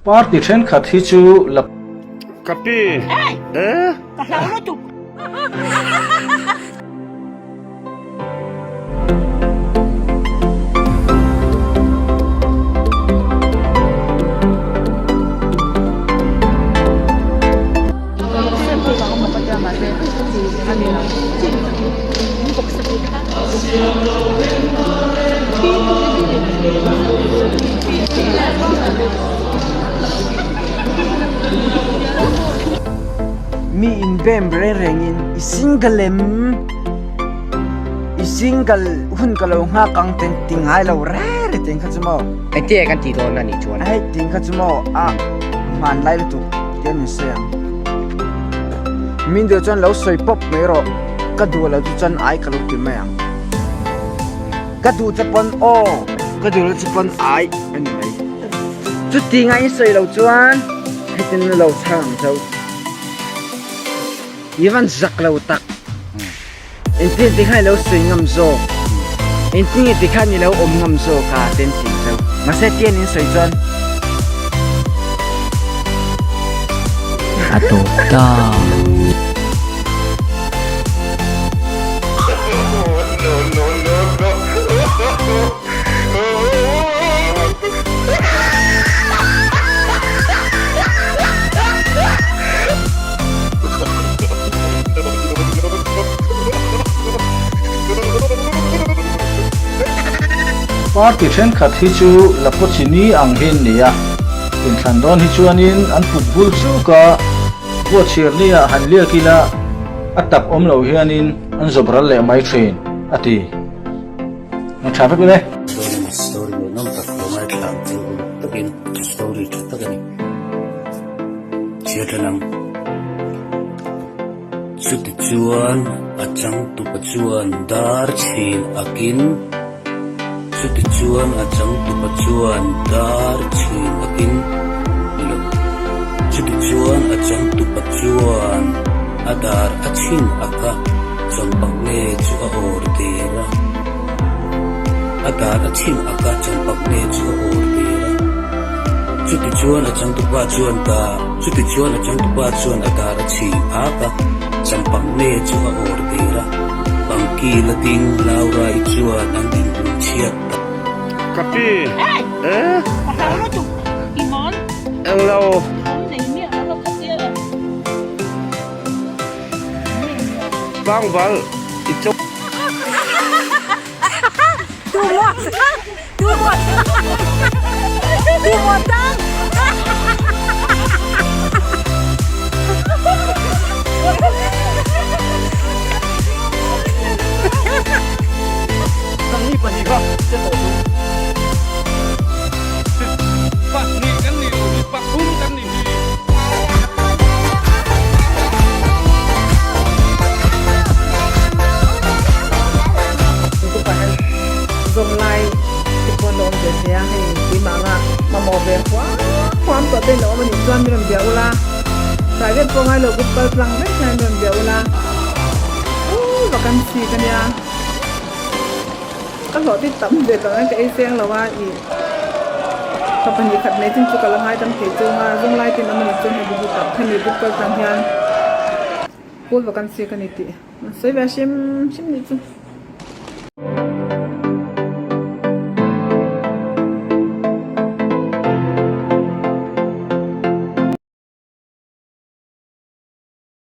Party thenkhat hi chu la. Ka pi e. Ka hlau lutuk. Mi in bem reng rengin i single em? I single hun ka lo nghak ang ten ti ngai lo re re teng kha chu maw? Engtin nge kan tih dawn a nih chuan? Hei ting kha chu maw a hmanlai lutuk te an insawi ang. Min duh chuan lo sawi pawp mai rawh, ka duh lo chu chuan ai ka lo ti mai ang. Ka duh che pawn aw, ka duh lo che pawn ai a ni mai. Chuti ngai in sawi lo chuan hetiang na lo chhang ang chau. I van zak lo tak. Engtin ti khan i lo sawi ngam zawk? Engtin nge ti khan i lo awm ngam zawk a? Ten ti ang chau. Mahse tian in sawi chuan. A tawp ta. Party thenkhat hi chu Lapochini ang hi an ni a, inthlan dawn hi chuanin an put bul chuk a, buatchhirni ah han liak ila a tak awm lo hianin an zawp ral leh mai thin, a ti. Ang tha vek le. Chuanin story ngaihnawm tak lo ngaithla ang chu uluk takin story tha tak a ni. Chhiar tlan ang. Chutichuan a changtupa chuan dar chhin akin Chutichuan a changtupa chuan dar chhin akin ni lo. Chutichuan a changtupa chuan a dar a chhin aka Champak nge chu a awr der a. A dar a chhin ak a, champak nge chu a awr der a. Chutichuan a changtupa chuan ta, chutichuan a changtupa chuan a dar a chhin ak a, champak nge chu a awr der a. Bangki la ding Laura-i chuan an dinhmun chhiat ta. Ka pi e. Ka hlau lutuk i mawn. Englo. Thawm nei miah lo kha tia em. Tlangval i chaw. Pahnih kan nih loh hi pathum kan nih hi. Group ah hian zawng lai te pawh an lo awm ve thei a, hei keimah anga mamawh ve huam huam tawh te in lo awm a nih chuan min rawn bia ula, private pawh ngailo group kal tlang vek hian min rawn bia ula, u vacancy ka nia. Ka hlawh tit tam ve tawh ang ka ei seng lo a i fapa ni khat mai chin chu ka la ngaidam thei chung a zawng lai ten awm a ni chuan hemi group ah hemi group kal tlang hian full vacancy ka ni tih an sawi ve a hrim hrim nih chu.